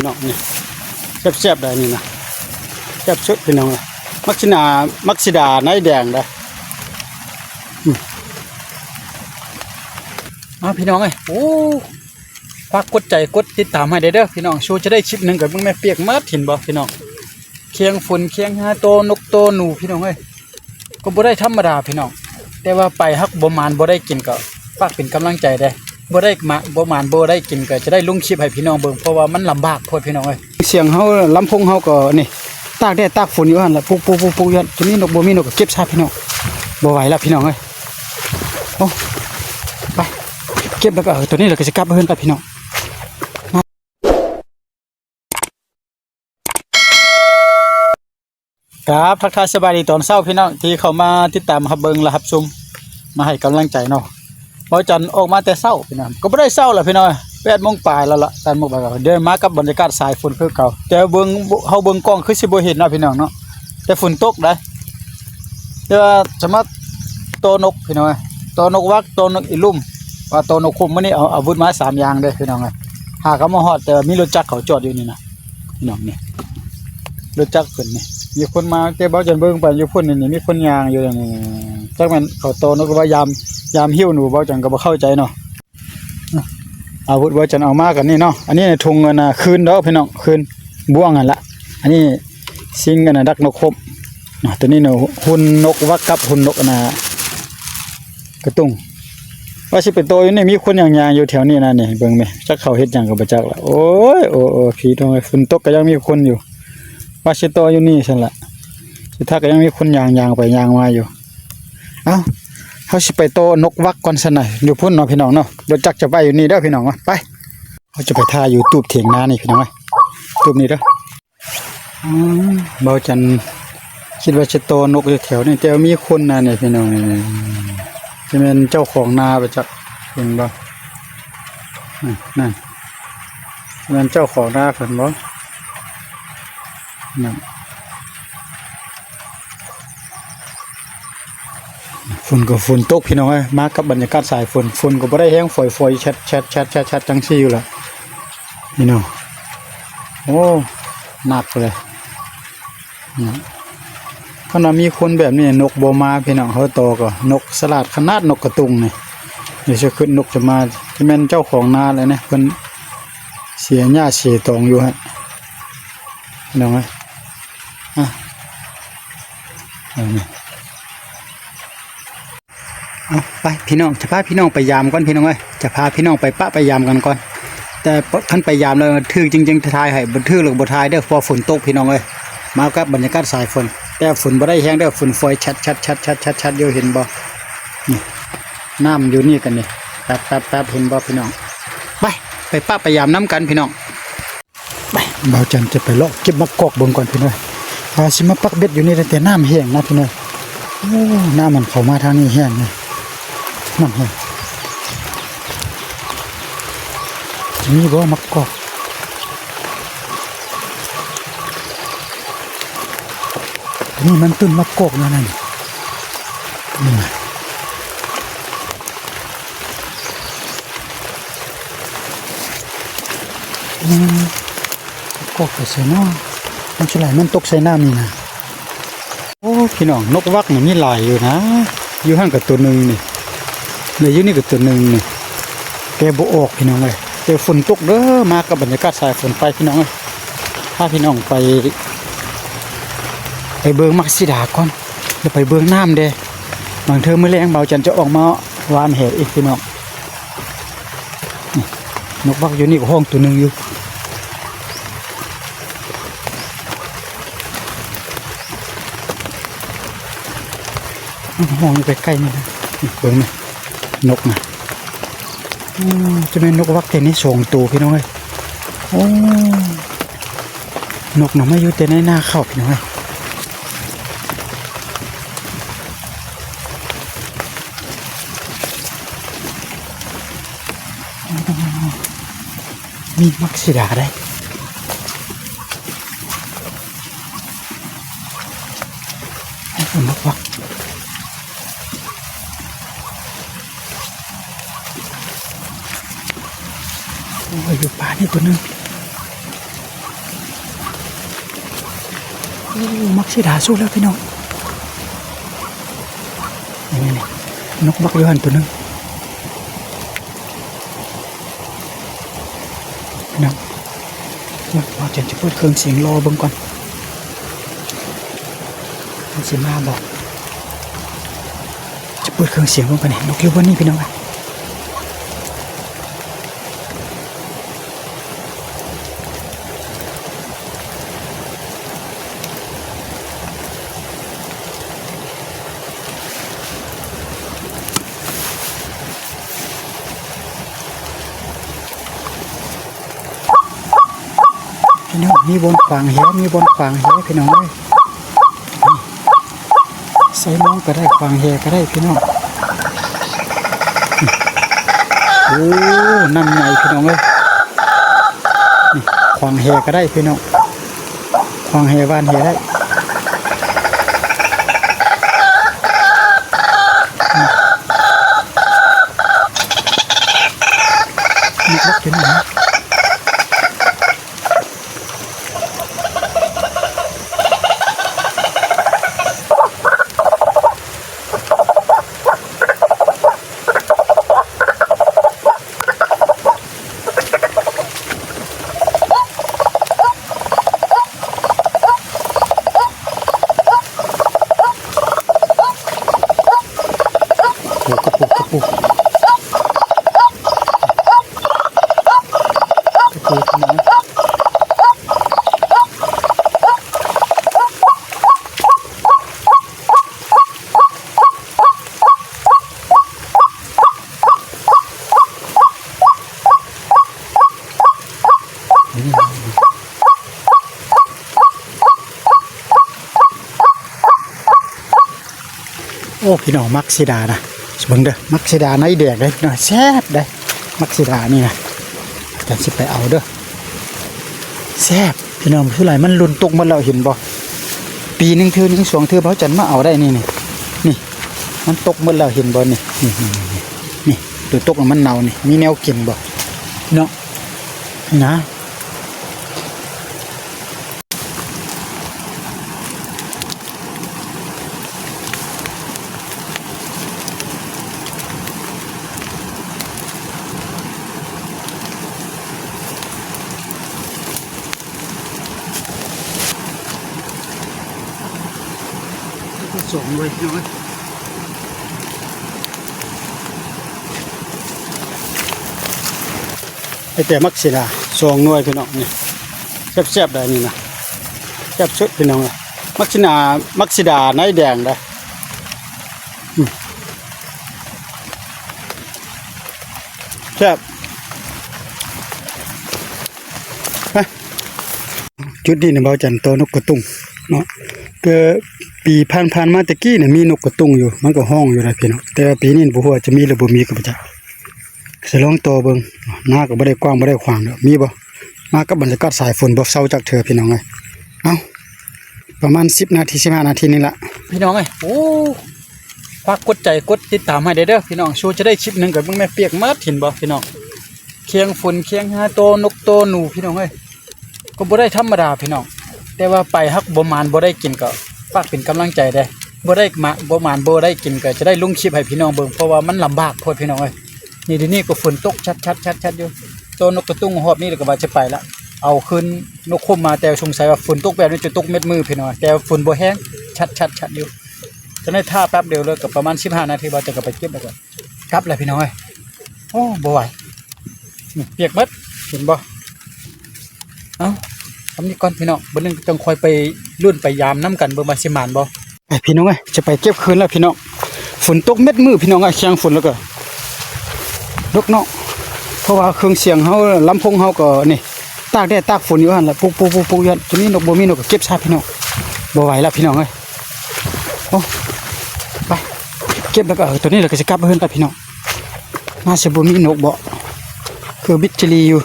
ພີ່ນ້ອງ ນີ້ ແຊບໆ ໄດ໋ນີ້ນະ ແຊບສຸດພີ່ນ້ອງເອີຍ. ໝາກສີດາ ໝາກສີດາໃນແດງໄດ໋. ອືມ ມາພີ່ນ້ອງເອີຍ ໂອ້ ຝາກກົດໃຈກົດຕິດຕາມໃຫ້ແດ່ເດີພີ່ນ້ອງ. ສູ່ຈະໄດ້ຄລິບໜຶ່ງກໍເບິ່ງແມ່ ປຽກໝົດ ເຫັນບໍ່ພີ່ນ້ອງ? ແຂ່ງຝົນແຂ່ງຫາໂຕນົກໂຕໜູພີ່ນ້ອງເອີຍ. ກໍບໍ່ໄດ້ທຳມະດາພີ່ນ້ອງ ແຕ່ວ່າໄປຫາກບໍ່ໝານບໍ່ໄດ້ກິນກໍຝາກເປັນກຳລັງໃຈແດ່. ບໍ່ໄດ້ມາ ບໍ່ໝານບໍ່ໄດ້ກິນກໍຈະໄດ້ລົງຄລິບໃຫ້ພີ່ນ້ອງເບິ່ງ ເພາະວ່າມັນລຳບາກໂພດພີ່ນ້ອງເອີຍ. ສຽງເຮົາ ລຳໂພງເຮົາກໍນີ້ ຕາກແດດຕາກຝົນຢູ່ຫັ້ນລະ ປຸກໆໆໆ ຢູ່ຫັ້ນ. ຈະມີນົກບໍ່ມີນົກກໍເກັບຊະພີ່ນ້ອງ ບໍ່ໄຫວລະພີ່ນ້ອງເອີຍ. ໂອ້ ໄປເກັບແລ້ວກໍ ເອີ ໂຕນີ້ແລ້ວກໍຊິກັບເຮືອນລະພີ່ນ້ອງ. ກາບທັກທາຍສະບາຍດີຕອນເຊົ້າພີ່ນ້ອງ ທີ່ເຂົ້າມາຕິດຕາມຮັບເບິ່ງ ແລະ ຮັບຊົມ ມາໃຫ້ກຳລັງໃຈເນາະ. ເບົາຈັນອອກມາແຕ່ເຊົ້າພີ່ນ້ອງ ກໍບໍ່ໄດ້ເຊົ້າລະພີ່ນ້ອງ ແປດໂມງປາຍແລ້ວລະ ແປດໂມງປາຍແລ້ວ. ເດີນມາກັບບັນຍາກາດສາຍຝົນຄືເກົ່າ ແຕ່ເບິ່ງ ເຮົາເບິ່ງກ້ອງຄືຊິບໍ່ເຫັນເນາະພີ່ນ້ອງເນາະ ແຕ່ຝົນຕົກໄດ໋. ແຕ່ວ່າສາມາດໂຕນົກພີ່ນ້ອງ ໂຕນົກວັກ ໂຕນົກອີລຸ່ມ ວ່າໂຕນົກຂຸມ. ມື້ນີ້ເອົາອາວຸດມາສາມຢ່າງເດີພີ່ນ້ອງເອີຍ. ຫາກໍມາຮອດ ແຕ່ວ່າມີລົດຈັກເຂົາຈອດຢູ່ນີ້ນະ ພີ່ນ້ອງນີ້ ລົດຈັກເພິ່ນນີ້ ມີຄົນມາ. ແຕ່ເບົາຈັນເບິ່ງໄປຢູ່ພຸ້ນນີ້ ມີຄົນຍ່າງຢູ່ນີ້ ຈັກແມ່ນເຂົາໂຕນົກ ຫຼືວ່າຍາມ ຍາມຫິ້ວໜູ ເບົາຈັນກໍບໍ່ເຂົ້າໃຈເນາະ. ອາວຸດເບົາຈັນເອົາມາກັນນີ້ເນາະ ອັນນີ້ຖົງອັນນ່າ ຄືນເດີພີ່ນ້ອງ ຄືນບ່ວງຫັ້ນລະ. ອັນນີ້ຊິງອັນນ່າ ດັກນົກຂົບເນາະ. ໂຕນີ້ນະ ຫຸ່ນນົກວັກກັບຫຸ່ນນົກອັນນ່າ ກະຕຸງ. ວ່າຊິໄປຕໍ່ຢູ່ນີ້ ມີຄົນຍ່າງໆຢູ່ແຖວນີ້ນະນີ້ ເບິ່ງແມະ ຈັກເຂົາເຮັດຫຍັງກໍບໍ່ຈັກລະ. ໂອ້ຍ ໂອ້ ໂອ້ ພີ່ນ້ອງເອີຍ ຝົນຕົກກໍຍັງມີຄົນຢູ່. ວ່າຊິຕໍ່ຢູ່ນີ້ຊັ້ນລະ ສຸດທ້າຍກໍຍັງມີຄົນຍ່າງໆໄປຍ່າງມາຢູ່. ເອົ້າ ເຮົາຊິໄປຕໍ່ນົກວັກກ່ອນຊັ້ນນະ ຢູ່ພຸ້ນເນາະພີ່ນ້ອງເນາະ. ລົດຈັກຈະໄປຢູ່ນີ້ເດີພີ່ນ້ອງເນາະ ໄປ. ເຮົາຈະໄປຖ້າຢູ່ຕູບຖຽງນານີ້ພີ່ນ້ອງເອີຍ ຕູບນີ້ເດີ. ອືມ ເບົາຈັນຄິດວ່າຈະຕໍ່ນົກຢູ່ແຖວນີ້ ແຕ່ວ່າມີຄົນນະນີ້ພີ່ນ້ອງ ນີ້ ຈະແມ່ນເຈົ້າຂອງນາບໍ່ຈັກ ເຫັນບໍ່? ນັ້ນ ນັ້ນ ແມ່ນເຈົ້າຂອງນາເພິ່ນບໍ່? ນັ້ນ ຝົນກໍຝົນຕົກພີ່ນ້ອງເອີຍ ມາກັບບັນຍາກາດສາຍຝົນ ຝົນກໍບໍ່ໄດ້ແຮງ ຝອຍໆ ແຊດໆໆໆ ຈັ່ງຊີ້ຢູ່ລະ ພີ່ນ້ອງ. ໂອ້ ໜັກເລີຍ ນະ. ຄັນວ່າມີຄົນແບບນີ້ ນົກບໍ່ມາພີ່ນ້ອງ. ເຮົາຕໍ່ກໍນົກສະຫຼາດຂະໜາດ ນົກກະຕຸງນີ້ ດຽວຊິຂຶ້ນນົກຈະມາ. ຈະແມ່ນເຈົ້າຂອງນາແຫຼະນະ ເພິ່ນເສຍຫຍ້າເສຍຕອງຢູ່ຫັ້ນ ພີ່ນ້ອງເອີຍ. ອະ ເອົານີ້ ເອົາ ໄປພີ່ນ້ອງ ຈະພາພີ່ນ້ອງໄປຢາມກ່ອນພີ່ນ້ອງເອີຍ ຈະພາພີ່ນ້ອງໄປປະໄປຢາມກັນກ່ອນ. ແຕ່ຄັນໄປຢາມແລ້ວຖືກຈຶ່ງໆ ຖ່າຍໃຫ້ ບໍ່ຖືກແລ້ວບໍ່ຖ່າຍເດີ ເພາະຝົນຕົກພີ່ນ້ອງເອີຍ. ມາກັບບັນຍາກາດສາຍຝົນ ແຕ່ຝົນບໍ່ໄດ້ແຮງເດີ ຝົນຝອຍແຊດໆໆໆ ຢູ່ ເຫັນບໍ່? ນີ້ ນ້ຳຢູ່ນີ້ກັນນີ້ ແປັບໆໆ ເຫັນບໍ່ພີ່ນ້ອງ? ໄປ ໄປປະໄປຢາມນຳກັນພີ່ນ້ອງ. ໄປ ບ່າວຈັນຈະໄປເລາະເກັບໝາກກອກເບິ່ງກ່ອນພີ່ນ້ອງ ວ່າຊິມາປັກເບັດຢູ່ນີ້ ແຕ່ນ້ຳແຫ້ງນະພີ່ນ້ອງ. ໂອ້ ນ້ຳມັນເຂົ້າມາທາງນີ້ແຮງນະ ນ້ຳແຫ້ງ. ມີບໍ່ໝາກກອກ? ອັນນີ້ມັນຕົ້ນໝາກກອກນະ ນັ້ນ ນີ້ນະ. ອືມ ກອກໄປໃສເນາະ? ມັນສ່ວນຫຼາຍມັນຕົກໃສ່ນ້ຳນີ້ນະ. ໂອ້ ພີ່ນ້ອງ ນົກວັກນີ້ມີຫຼາຍຢູ່ນະ. ຢູ່ຫັ້ນກໍຕົວໜຶ່ງນີ້ ແລະ ຢູ່ນີ້ກໍຕົວໜຶ່ງນີ້ ແຕ່ບໍ່ອອກພີ່ນ້ອງເອີຍ. ແຕ່ຝົນຕົກເດີ ມາກັບບັນຍາກາດສາຍຝົນໄປພີ່ນ້ອງເອີຍ. ພາພີ່ນ້ອງໄປ ໄປເບິ່ງໝາກສີດາກ່ອນ ແລ້ວໄປເບິ່ງນ້ຳແດ່. ບາງເທື່ອມື້ແລງບ່າວຈັນຈະອອກມາຫວ່ານແຫອີກພີ່ນ້ອງ. ນີ້ ນົກວັກຢູ່ນີ້ກໍຮ້ອງຕົວໜຶ່ງຢູ່ ຮ້ອງຢູ່ໃກ້ໆນີ້ນະ. ນີ້ເບິ່ງນະ ນົກນະ. ໂອ້ ຈະແມ່ນນົກວັກແຕ່ນີ້ສອງໂຕພີ່ນ້ອງເອີຍ. ໂອ້ ນົກນະມາຢູ່ແຕ່ໃນນາເຂົ້າພີ່ນ້ອງເອີຍ. ມີໝາກສີດາໄດ໋. ໂອ້ຍ ຢູ່ປ່ານີ້ຕົວໜຶ່ງ. ໂອ້ ໝາກເສດາສຸກແລ້ວພີ່ນ້ອງ. ນີ້ໆ ນົກບັກຢູ່ຫັ້ນໂຕໜຶ່ງ. ພີ່ນ້ອງ ມາ ບ່າວຈັນຈະເປີດເຄື່ອງສຽງລໍເບິ່ງກ່ອນ ມັນຊິມາບໍ່. ຈະເປີດເຄື່ອງສຽງເບິ່ງກ່ອນນີ້ ນົກຢູ່ບ່ອນນີ້ພີ່ນ້ອງ. ພີ່ນ້ອງ ມີບ່ອນຂວາງແຫ ມີບ່ອນຂວາງແຫພີ່ນ້ອງເອີຍ. ໃສ່ມອງກໍໄດ້ ຂວາງແຫກໍໄດ້ພີ່ນ້ອງ. ໂອ້ ນ້ຳໃຫຍ່ພີ່ນ້ອງເອີຍ. ນີ້ ຂວາງແຫກໍໄດ້ພີ່ນ້ອງ ຂວາງແຫຫວ່ານແຫໄດ້. ນີ້ ນີ້ລັກຢູ່ນີ້. ໂອ້ ກະປຸກ ກະປຸກ ກະປຸກ ພີ່ນ້ອງ. ໂອ້ ພີ່ນ້ອງ ໝາກເສດານະ ເບິ່ງເດີ ໝາກເສດາໃນແດງເດ້ພີ່ນ້ອງ ແຊບເດ້ ໝາກເສດານີ້ນະ. ຈັນຊິໄປເອົາເດີ ແຊບພີ່ນ້ອງ. ສ່ວນຫຼາຍມັນຫຼົ່ນຕົກໝົດແລ້ວ ເຫັນບໍ່? ປີໜຶ່ງເທື່ອໜຶ່ງສອງເທື່ອ ບ່າວຈັນມາເອົາໄດ້ນີ້ ນີ້ ນີ້ ມັນຕົກໝົດແລ້ວ ເຫັນບໍ່ນີ້? ນີ້ ນີ້ ນີ້ ນີ້ ໂຕຕົກມັນເນົ່ານີ້ ມີແນວກິນບໍ່ເນາະ? ນະ ສອງໜ່ວຍພີ່ນ້ອງເອີຍ ໄດ້ແຕ່ໝາກເສດາສອງໜ່ວຍພີ່ນ້ອງ ນີ້ ແຊບໆ ໄດ໋ນີ້ນະ ແຊບສຸດພີ່ນ້ອງເອີຍ. ໝາກເສດາ ໝາກເສດາໃນແດງໄດ໋ ອືມ ແຊບ. ຈຸດນີ້ນະ ບ່າວຈັນຕໍ່ນົກກະຕຸງເນາະ ແຕ່ປີຜ່ານໆ ມາແຕ່ກີ້ນະ ມີນົກກະຕຸງຢູ່ ມັນກໍຮ້ອງຢູ່ນະພີ່ນ້ອງ ແຕ່ວ່າປີນີ້ບໍ່ຮູ້ວ່າຈະມີຫຼືບໍ່ມີກໍບໍ່ຈັກ. ຊິລອງຕໍ່ເບິ່ງ ນາກໍບໍ່ໄດ້ກວ້າງບໍ່ໄດ້ຂວາງດອກ ມີບໍ່? ມາກັບບັນຍາກາດສາຍຝົນ ບໍ່ເຊົາຈັກເທື່ອພີ່ນ້ອງເອີຍ. ເອົ້າ ປະມານສິບນາທີ ສິບຫ້ານາທີນີ້ລະ ພີ່ນ້ອງເອີຍ. ໂອ້ ຝາກກົດໃຈກົດຕິດຕາມໃຫ້ແດ່ເດີພີ່ນ້ອງ ສູ່ຈະໄດ້ຄລິບໜຶ່ງກໍເບິ່ງແມ່ ປຽກໝົດ ເຫັນບໍ່ພີ່ນ້ອງ? ຄຽງຝົນຄຽງຫາ ໂຕນົກໂຕໜູພີ່ນ້ອງເອີຍ ກໍບໍ່ໄດ້ທຳມະດາພີ່ນ້ອງ. ແຕ່ວ່າໄປຫາກບໍ່ໝານບໍ່ໄດ້ກິນ ກໍຝາກເປັນກຳລັງໃຈແດ່ ບໍ່ໄດ້ມາ ບໍ່ໝານບໍ່ໄດ້ກິນ ກໍຈະໄດ້ລົງຄລິບໃຫ້ພີ່ນ້ອງເບິ່ງ ເພາະວ່າມັນລຳບາກໂພດພີ່ນ້ອງເອີຍ. ນີ້ ດຽວນີ້ກໍຝົນຕົກຊັດໆໆໆຢູ່ ໂຕນົກກະຕຸງຮອບນີ້ ແລ້ວກໍວ່າຈະໄປລະ ເອົາຄືນນົກໂຄມມາ ແຕ່ສົງໄສວ່າຝົນຕົກແບບນີ້ຈະຕົກເມັດມື້ພີ່ນ້ອງ ແຕ່ຝົນບໍ່ແຮງ ຊັດໆໆຢູ່. ຈະໄດ້ຖ້າແປັບດຽວເລີຍ ກໍປະມານສິບຫ້ານາທີ ບ່າວຈັນກໍໄປເກັບ ແລ້ວກໍກັບແລ້ວພີ່ນ້ອງເອີຍ. ໂອ້ ບໍ່ໄຫວ ນີ້ ປຽກໝົດ ເຫັນບໍ່? ເອົ້າ ສ່ຳນີ້ກ່ອນພີ່ນ້ອງ ມື້ໜຶ່ງຈັ່ງຄ່ອຍໄປລຸ້ນໄປຢາມນຳກັນ ເບິ່ງວ່າຊິໝານບໍ່. ໄປພີ່ນ້ອງເອີຍ ຈະໄປເກັບຄືນແລ້ວພີ່ນ້ອງ. ຝົນຕົກເມັດມື້ພີ່ນ້ອງເອີຍ ຄຽງຝົນແລ້ວກໍດົກເນາະ ເພາະວ່າເຄື່ອງສຽງເຮົາ ລຳໂພງເຮົາກໍນີ້ ຕາກແດດຕາກຝົນຢູ່ຫັ້ນລະ ປຸກໆໆຢູ່ຫັ້ນ ຈະມີນົກບໍ່ມີນົກກໍເກັບຊະພີ່ນ້ອງ. ບໍ່ໄຫວລະພີ່ນ້ອງເອີຍ. ໂອ້ ໄປເກັບແລ້ວກໍ ເອີ ໂຕນີ້ແລ້ວກໍຊິກັບເຮືອນລະພີ່ນ້ອງ. ໜ້າຊິບໍ່ມີນົກເບາະ ຄືບິດຈີ່ຫຼີຢູ່.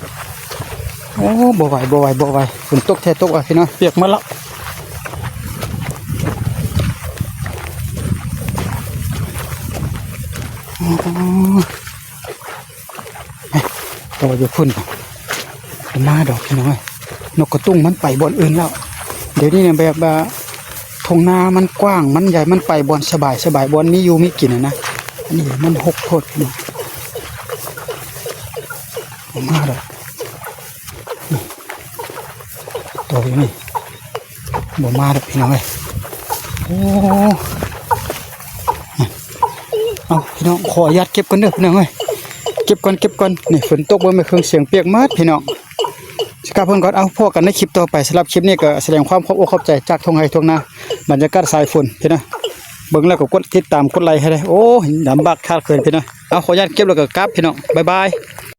ໂອ້ ບໍ່ໄຫວ ບໍ່ໄຫວ ບໍ່ໄຫວ ຝົນຕົກແທ້ຕົກວ່າພີ່ນ້ອງ ປຽກໝົດແລ້ວ. ໂອ້ ຕໍ່ຢູ່ພຸ້ນ ບໍ່ມາດອກພີ່ນ້ອງເອີຍ. ນົກກະຕຸງມັນໄປບ່ອນອື່ນແລ້ວ. ດຽວນີ້ນີ້ແບບວ່າທົ່ງນາມັນກວ້າງ ມັນໃຫຍ່ ມັນໄປບ່ອນສະບາຍ ສະບາຍ ບ່ອນມີຢູ່ມີກິນຫັ້ນນະ. ອັນນີ້ມັນຮົກໂພດເນາະ. ບໍ່ມາດອກ ໂຕຢູ່ນີ້ ບໍ່ມາດອກພີ່ນ້ອງເອີຍ. ໂອ້ ເອົາ ພີ່ນ້ອງ ຂໍອະນຸຍາດເກັບກ່ອນເດີພີ່ນ້ອງເອີຍ ເກັບກ່ອນ ເກັບກ່ອນ. ນີ້ຝົນຕົກ ເບິ່ງແມ່ເຄື່ອງສຽງປຽກໝົດພີ່ນ້ອງ. ຊິກັບເພິ່ນກ່ອນ ເອົາ ພໍ້ກັນໃນຄລິບຕໍ່ໄປ. ສຳລັບຄລິບນີ້ກໍສະແດງຄວາມຂອບອົກຂອບໃຈຈາກທົ່ງໄຮ່ທົ່ງນາ ບັນຍາກາດສາຍຝົນພີ່ນ້ອງ. ເບິ່ງແລ້ວກໍກົດຕິດຕາມ ກົດໄລໃຫ້ເດີ. ໂອ້ຍ ລຳບາກຂາດເຂີນພີ່ນ້ອງ. ເອົາ ຂໍອະນຸຍາດເກັບແລ້ວກໍກັບພີ່ນ້ອງ ບາຍບາຍ.